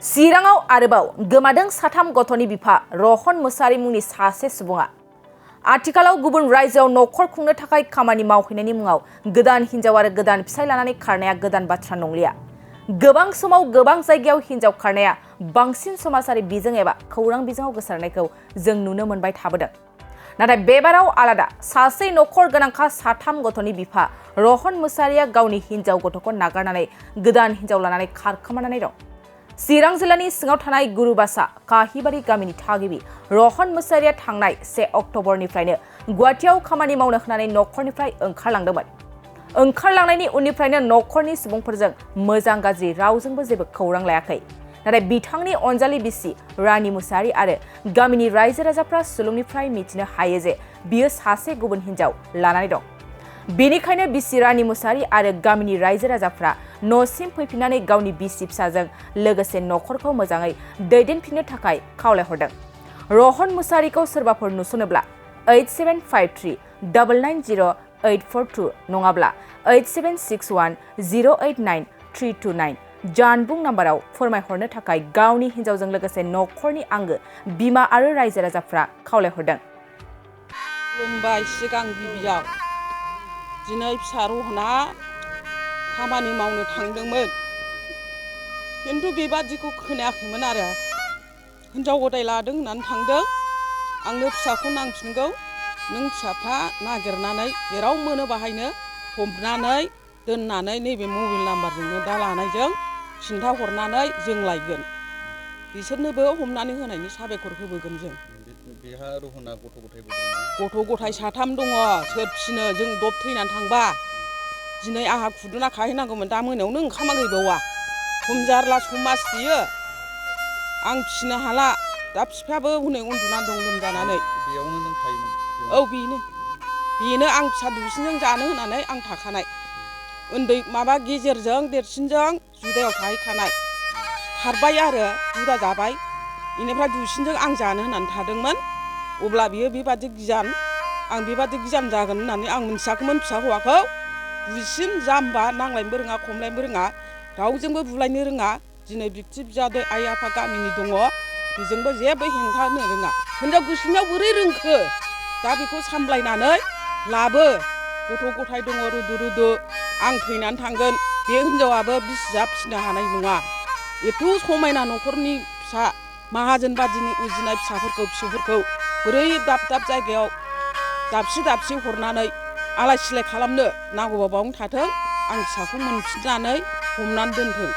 चिराङाव आरोबाव गोमादों साथाम गथ'नि बिफा रहन मुसाहारि मुंनि सासे सुबुङा आथिखालाव गुबुन रायजोआव नखर खुंनो थाखाय खामानि मावहैनायनि मुङाव गोदान हिनजाव आरो गोदान फिसाय लानानै खारनाया गोदान बाथ्रा नंलिया। गोबां समाव गोबां जायगायाव हिनजाव खारनाया बांसिन समाजारि बिजों एबा खौरां बिजोङाव गोसारनायखौ जों नुनो मोनबाय थाबोदों। नाथाय बेबाराव आलादा सासे नखर गोनांखा साथाम गथ'नि बिफा रहन मुसाहारिया गावनि हिनजाव गथ'खौ नागारनानै गोदान हिनजाव लानानै खारखोमानानै दं। चिरां जिल्लानि सिङाव थानाय गुरुबासा काहिबारि गामिनि थागिबि रहन मुसाहारिया थांनाय 1 अक्ट'बरनिफ्रायनो गुवाहाटीआव खामानि मावनो होनानै नखरनिफ्राय ओंखारलांदोंमोन। ओंखारलांनायनि उननिफ्रायनो नखरनि सुबुंफोरजों मोजां गाज्रि रावजोंबो जेबो खौरां लायाखै। नाथाय बिथांनि अनजालि बिसि रानि मुसाहारि आरो गामिनि रायजो राजाफ्रा सुलुंनिफ्राय मिथिनो हायो जे बियो सासे गुबुन हिनजाव लानानै दं। बेनिखायनो बिसि रानि मुसाहारि आरो गामिनि रायजो राजाफ्रा न'सिम फैफिननानै गावनि बिसि फिसाजों लोगोसे नखरखौ मोजाङै दैदेनफिननो थाखाय खावलायहरदों। रहन मुसाहारिखौ सोरबाफोर नुसनोब्ला 8753990842 नङाब्ला 8761089329 जानबुं नाम्बाराव फोरमायहरनो थाखाय गावनि हिनजावजों लोगोसे नखरनि आंगो बिमा आरो रायजो राजाफ्रा खावलायहरदों। खुलुमबाय सिगां गिबियाव दिनै फिसा रहना खामानि मावनो थांदोंमोन, खिन्थु बेबादिखौ खोनायाखैमोन आरो हिनजाव गदाय लादों होननानै थांदों। आंनो फिसाखौ नांफिनगौ, नों फिसाफ्रा नागिरनानै जेराव मोनो बाहायनो हमनानै दोननानै नैबे मबाइल नाम्बारजोंनो दा लानायजों खिन्थाहरनानै जों लायगोन। बिसोरनोबो हमनानै होनायनि साबायखर होबोगोन जों। बेहा रहना गथ' गथायबो दङ? गथ' गथाय 3 दङ। सोर फिसिनो, जों दब थैनानै थांबा दिनै आंहा खुदुना खाहैनांगौमोन, दा मोनायावनो ओंखामा गैबावा। हमजारला समाज बियो, आं फिसिनो हाला। दा बिफायाबो हनै उन्दुनानै दं लोमजानानै। बेयावनो नों थायोमोन? औ बेनो आं फिसा दुइसिनजों जानो होनानै आं थाखानाय। उन्दै माबा गेजेरजों देरसिनजों जुदायाव थाहैखानाय। खारबाय आरो जुदा जाबाय, बेनिफ्राय दुइसिनजों आं जानो होनानै थादोंमोन। अब्ला बियो बेबादि गियान, आं बेबादि गियान जागोन होननानै आं मोनथियाखैमोन। फिसा हौवाखौ दुइसिन जाम्बा, नांलायनोबो रोङा खमलायनोबो रोङा, रावजोंबो बुलायनो रोङा। दिनै बिबथि बियादै आइ आफा गामिनि दङ, बेजोंबो जेबो हेंथा होनो रोङा। हिनजाव गोसोनियाव बोरै रोंखो? दा बेखौ सामलायनानै लाबो। गथ' गथाय दङ रुदु रुदु, आं थैनानै थांगोन। बे हिनजावाबो बिसिया फिसिनो हानाय नङा। एथ' समायना न'खरनि फिसा, माहाजोन बादिनि उजिनाय फिसौफोरखौ बोरै दाब दाब जायगायाव दाबसे दाबसे हरनानै आलाय सिलाय खालामनो? नांगौबा बावनो थाथों, आं फिसाखौ मोनफिननानै हमनानै दोनथों।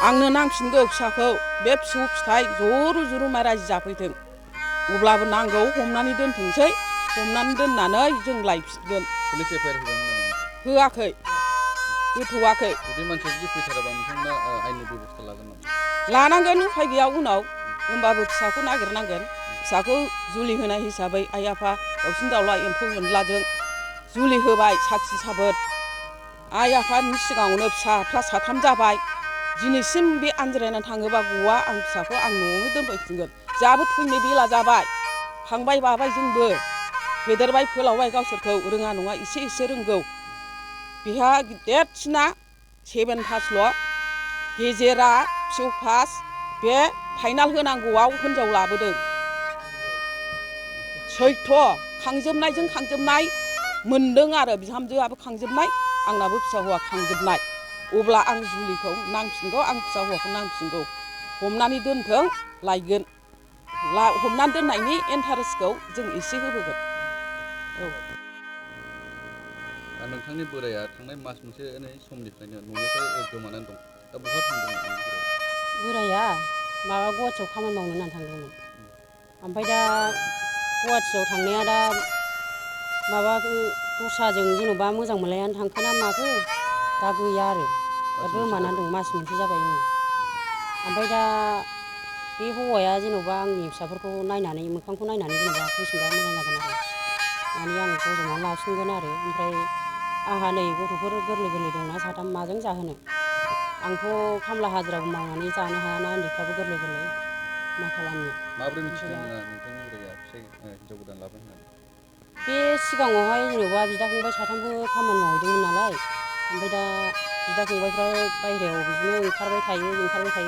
आंनो नांफिनगौ फिसाखौ। बे फिसौ फिथाइ ज' रुजुरुमाय रायजो जाफैथों। अब्लाबो नांगौ हमनानै दोनथोंसै, हमनानै दोननानै जों लायफिनगोन। पुलिस एफआइआर होबायमोन नामा? होआखै, होथ'वाखै। जुदि मानसिया जुदि फैथाराबा नोंथांमोना आयेननि बेब'स्था लागोन नामा? लानांगोन, उफाय गैया। उनाव होमबाबो फिसाखौ नागिरनांगोन। फिसाखौ जुलि होनाय हिसाबै आइ आफा दाउसिन दाउला एम्फौ एनलाजों जुलि होबाय साखि साबोद। आइ आफानि सिगाङावनो फिसाफ्रा 3 जाबाय। दिनैसिम बे आनज्रायना थाङोबा गवा, आं फिसाखौ आं न'आवनो दोनफैफिनगोन। जोंहाबो थैनो बेला जाबाय, खांबाय बाबाय जोंबो, फेदेरबाय फोलावबाय गावसोरखौ। रोङा नङा एसे एसे रोंगौ। बेहा देरसिना 7 पासल', गेजेरा फिअ पास। बे फाइनाल होनांगौआव हिनजाव लाबोदों। सैथ' खांजोबनायजों खांजोबनाय मोनदों आरो बिहामजोआबो खांजोबनाय, आंनाबो फिसा हौवा खांजोबनाय। अब्ला आं जुलिखौ नांफिनगौ, आं फिसा हौवाखौ नांफिनगौ। हमनानै दोनथों, लायगोन। हमनानै दोननायनि इन्टारेस्टखौ जों एसे होबोगोन। औ। नोंथांनि बोराया थांनाय मास मोनसेनि समनिफ्रायनो न'निफ्राय गोमानानै दं। दा बहा थांदोंमोन बोराया? माबा गुवाहाटीयाव खामानि मावनो होननानै थांदोंमोन। ओमफ्राय दा गुवाहाटीयाव थांनाया दा माबा दस्राजों जेन'बा मोजां मोनलायनानै थांखो ना माखो, दा गैया आरो दा गोमानानै दं। मास मोनसे जाबाय। ओमफ्राय दा बे हौवाया जेन'बा आंनि फिसाफोरखौ नायनानै, मोखांखौ नायनानै जेन'बा फैफिनबा मोजां जागोन आरो माने आं बजबनानै लाफिनगोन आरो। ओमफ्राय आंहा नै गथ'फोर गोरलै गोरलै दंना 3, माजों जाहोनो? आंथ' खामला हाजिराबो मावनानै जानो हायाना, उन्दैफ्राबो गोरलै गोरलै, मा खालामनो? माबोरै मिथिदों नोंथांनि बोराया हिनजाव गोदान लाबाय होननानै? बे सिगाङावहाय जेन'बा बिदा फंबाय 3बो खामानि मावहैदोंमोन नालाय, ओमफ्राय दा बिदा फंबायफ्रा बायहेरायाव बिदिनो ओंखारबाय थायो होनदों जाहैदों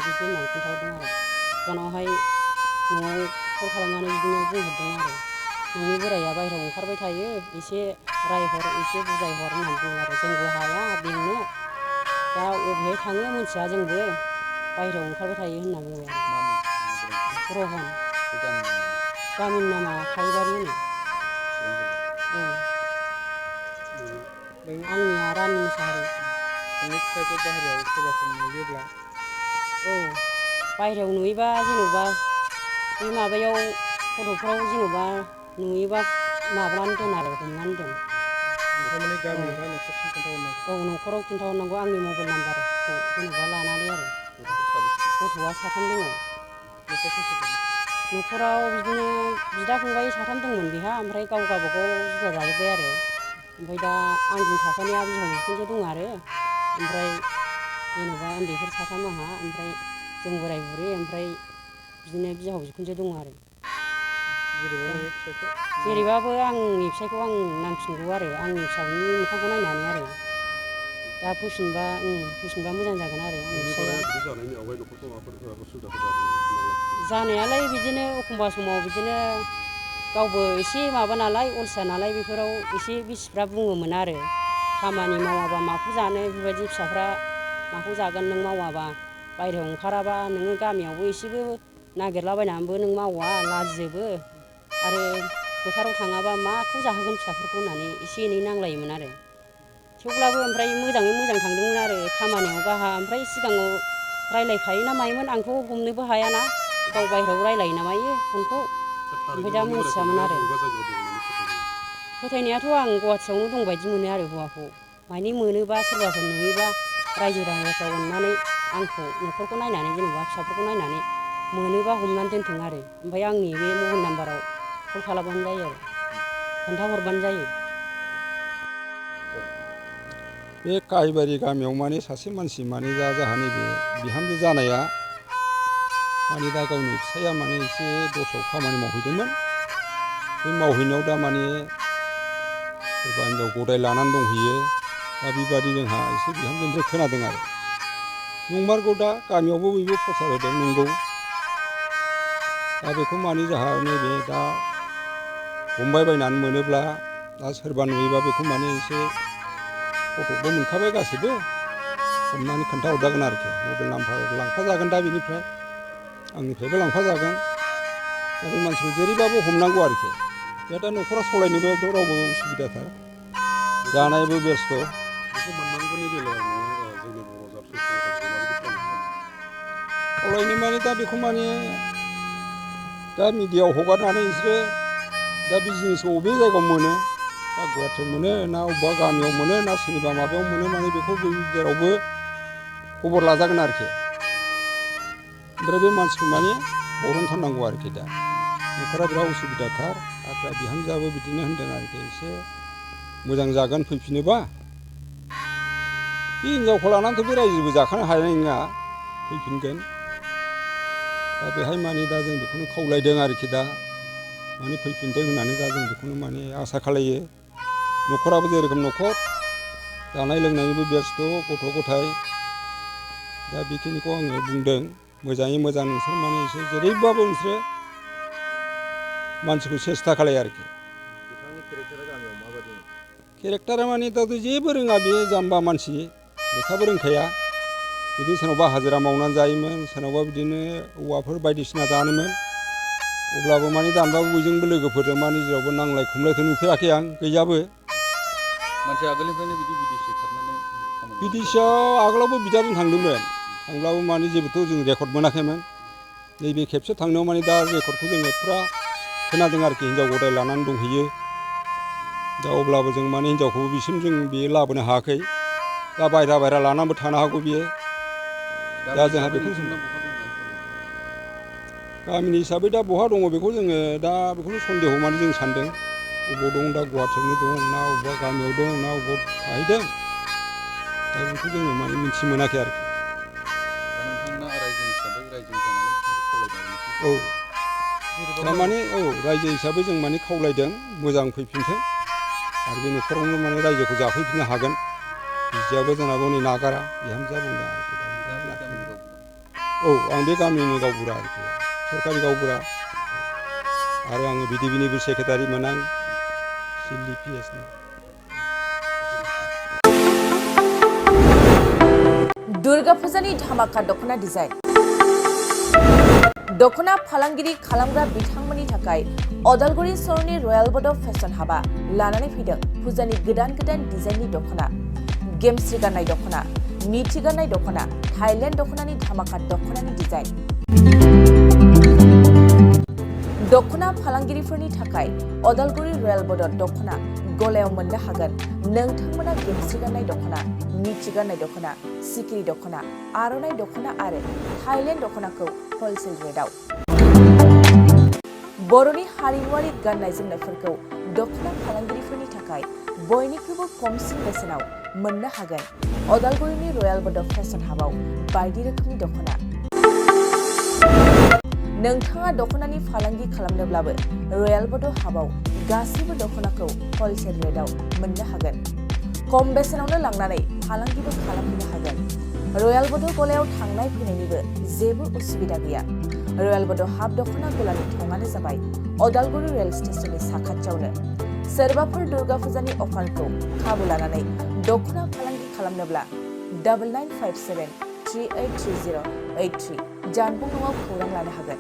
बिदि होननानै खोन्थाहरदों आरो फनावहाय न'आव कल खालामनानै बिदिनो बुंहरदों आरो नोंनि बोराया बाहेरायाव ओंखारबाय थायो एसे रायहर एसे बुजायहर होननानै बुङो आरो जोंबो हाया बेंनो दा अबेहाय थाङो मिथिया जोंबो बाहेरायाव ओंखारबाय थायो होनना बुङो आरो रहन गामिनि नामा थाइबारि होनो आंनिया रानि मुसाहारि नोंनि फिसायखौ बाहेरायाव सोरबाफोर नुयोब्ला औ बाहेरायाव नुयोबा जेन'बा बे माबायाव फट'फ्राव जेन'बा नुयोबा माबानानै दोन आरो हमनानै दोन नोंथांमोननि गामि बा न'खरसिम खोन्थाहरनांगौ औ न'खराव खिन्थाहरनांगौ आंनि मबाइल नाम्बारखौ जेन'बा लानानै आरो गथ'आ 3 दङ न'खरसिम सोंदों न'खराव बिदिनो बिदा फंबाय 3 दंमोन बेहा ओमफ्राय गाव गावबागाव जुदा जाजोब्बाय आरो ओमफ्राय दा आंजों थाफानाया बिहाव बिखुनजो दं आरो ओमफ्राय जेन'बा उन्दैफोर 3 आंहा ओमफ्राय जों बोराय बुरै ओमफ्राय बिदिनो बिहाव बिखुनजो दं आरो जेरैबाबो आंनि फिसायखौ आं नांफिनगौ आरो आंनि फिसानि मोखांखौ नायनानै आरो दा फैफिनबा मोजां जागोन आरो आंनि फिसाया जानायालाय बिदिनो एखमबा समाव बिदिनो गावबो एसे माबा नालाय अलसिया नालाय बेफोराव एसे बिसिफ्रा बुङोमोन आरो खामानि मावाबा माखौ जानो बेफोरबायदि फिसाफ्रा माखौ जागोन नों मावाबा बायहेरायाव ओंखाराबा नोङो गामियावबो एसेबो नागिरलाबायनानैबो नों मावा लाजियोबो आरो फोथाराव थाङाबा माखौ जाहोगोन फिसाफोरखौ होननानै एसे एनै नांलायोमोन आरो थेवब्लाबो ओमफ्राय मोजाङै मोजां थांदोंमोन आरो खामानियाव गाहा ओमफ्राय सिगाङाव रायलायखायो ना मायोमोन आंथ' हमनोबो हायाना गाव बाहेरायाव रायलायो ना मायो फनखौ ओमफ्राय दा मोनथियामोन आरो फोथायनायाथ' आं गुवाहाटियावनो दं बायदि मोनो आरो हौवाखौ मानि मोनोबा सोरबाफोर नुयोबा रायजो राजाफ्रा अननानै आंखौ न'खरखौ नायनानै जेनेबा फिसाफोरखौ नायनानै मोनोबा हमनानै दोनथों आरो ओमफ्राय आंनि बे मबाइल नाम्बाराव कल खालामबानो जायो आरो खोन्थाहरबानो जायो बे काहिबारि गामियाव माने सासे मानसि माने दा जोंहा नैबे बिहामजो जानाया माने दा गावनि फिसाया माने एसे दस्रायाव खामानि मावहैदोंमोन बे मावहैनायाव दा माने सोरबा हिनजाव गदाय लानानै दंहैयो दा बेबादि जोंहा एसे बिहामजोनिफ्राय खोनादों आरो नंमारगौ दा गामियावबो बयबो प्रसार होदों नंगौ दा बेखौ माने जोंहा नैबे दा हमबाय बायनानै मोनोब्ला दा सोरबा नुयोबा बेखौ माने एसे फट'बो मोनखाबाय गासैबो हमनानै खोन्थाहरजागोन आरोखि मबाइल नाम्बार लांफाजागोन दा बेनिफ्राय आंनिफ्रायबो लांफाजागोन दा बे मानसिखौ जेरैबाबो हमनांगौ आरोखि बे दा न'खरा सालायनोबो एकदम रावबो उसुबिदाथार जानायबो बेस्थ' बेखौ मोननांगौनि बेलायाव जोंनि बर' जाथि समाजाव माबायदि खावलायनो माने दा बेखौ माने दा मिडियायाव हगारनानै बिसोरो दा बे जिनिसखौ बबे जायगायाव मोनो दा गुवाहाटियाव मोनो ना अबेबा गामियाव मोनो ना सोरनिबा माबायाव मोनो माने बेखौ जेरावबो खबर लाजागोन आरोखि ओमफ्राय बे मानसिखौ माने बरनथारनांगौ आरोखि दा न'खरा बिराद उसुबिदाथार आरो दा बिहामजोआबो बिदिनो होनदों आरोखि एसे मोजां जागोन फैफिनोबा बे हिनजावखौ लानानैथ' बे रायजोबो जाखानो हानाय नङा फैफिनगोन दा बेहाय माने दा जों बेखौनो खावलायदों आरोखि दा माने फैफिनदों होननानै दा जों बेखौनो माने आसा खालायो न'खराबो जेरोखोम न'खर जानाय लोंनायनिबो बेस्थ' गथ' गथाय दा बेखिनिखौ आङो बुंदों मोजाङै मोजां नोंसोर माने एसे जेरैबाबो नोंसोरो मानसिखौ सेस्था खालाय आरोखि बिथांनि केरेक्टारा गामियाव माबायदि केरेक्टारा माने दाथ' जेबो रोङा बेयो जाम्बा मानसि लेखाबो रोंखाया बिदिनो सोरनावबा हाजिरा मावनानै जायोमोन सोरनावबा बिदिनो औवाफोर बायदिसिना दानोमोन अब्लाबो माने दानबाबो बयजोंबो लोगोफोरजों माने जेरावबो नांलाय खमलायथ' नुफेराखै आं गैयाबो मानसि आगोलनिफ्रायनो बिदेसि खारनानै बिदेसियाव आगोलावबो बिदाजों थांदोंमोन थांब्लाबो माने जेबोथ' जों रेकर्ड मोनाखैमोन नैबे खेबसे थांनायाव माने दा रेकर्डखौ जोङो फुरा खोनादों आरोखि हिनजाव गदाय लानानै दंहैयो दा अब्लाबो जों माने हिनजावखौ बिसिम जों बेयो लाबोनो हायाखै दा बायह्रा लानानैबो थानो हागौ बियो दा जोंहा बेखौ गामिनि हिसाबै दा बहा दङ बेखौ जोङो दा बेखौनो सन्देह माने जों सानदों बबाव दं दा गुवाहाटियावनो दं ना अबेबा गामियाव दं ना अबाव थाहैदों दा बेखौ जोङो माने मिथि मोनाखै आरोखि दा नोंथांमोना रायजो हिसाबै रायजो जानानै बिथांखौ खावलायदों औ थारमाने औ रायजो हिसाबै जों माने खावलायदों मोजां फैफिनथों आरो बे न'खरावनो माने रायजोखौ जाफैफिननो हागोन बिदियाबो जोंनाबो नै नागारा बिहामजोआ बुंदों आरोखि औ आं बे गामिनि गावबुरा आरोखि सरकारि गावबुरा आरो आङो बिडिपिनिबो सेक्रेटारिमोन आं सिडलि पिएसनि। दुर्गा फुजानि धामाका दख'ना डिजाइन दख'ना फालांगिरि खालामग्रा बिथांमोननि थाखाय अदालगुरि सहरनि रयेल बड' फेशन हाबा लानानै फैदों फुजानि गोदान डिजाइननि दख'ना गेमस्रि गाननाय दख'ना मिथि गाननाय दख'ना थाइलेण्ड दख'नानि धामाका दख'नानि डिजाइन दख'ना फालांगिरिफोरनि थाखाय अदालगुरि रयेल बड' दख'ना गलायाव मोननो हागोन नोंथांमोना गेमस्रि गाननाय दख'ना मिथि गाननाय दख'ना सिखिरि दख'ना आर'नाइ दख'ना आरो थाइलेण्ड दख'नाखौ हलसेल रेटआव बर'नि हारिमुआरि गाननाय जोमनायफोरखौ दख'ना फालांगिरिफोरनि थाखाय बयनिख्रुइबो खमसिन बेसेनाव मोननो हागोन अदालगुरिनि रयेल बड' फेशन हाबाव बायदि रोखोमनि दख'ना नोंथाङा दख'नानि फालांगि खालामनोब्लाबो रयेल बड' हाबाव गासैबो दख'नाखौ हलसेल रेटआव मोननो हागोन खम बेसेनावनो लांनानै फालांगिबो खालामनो हागोन रयेल बड' गलायाव थांनाय फैनायनिबो जेबो उसुबिदा गैया रयेल बड' हाब दख'ना गलानि थङानो जाबाय अदालगुरि रेल स्टेशननि साखाथियावनो सोरबाफोर दुर्गा फुजानि अफारखौ खाबु लानानै दख'ना फालांगि खालामनोब्ला 9957 383083 जानबुं नङाव खौरां लानो हागोन।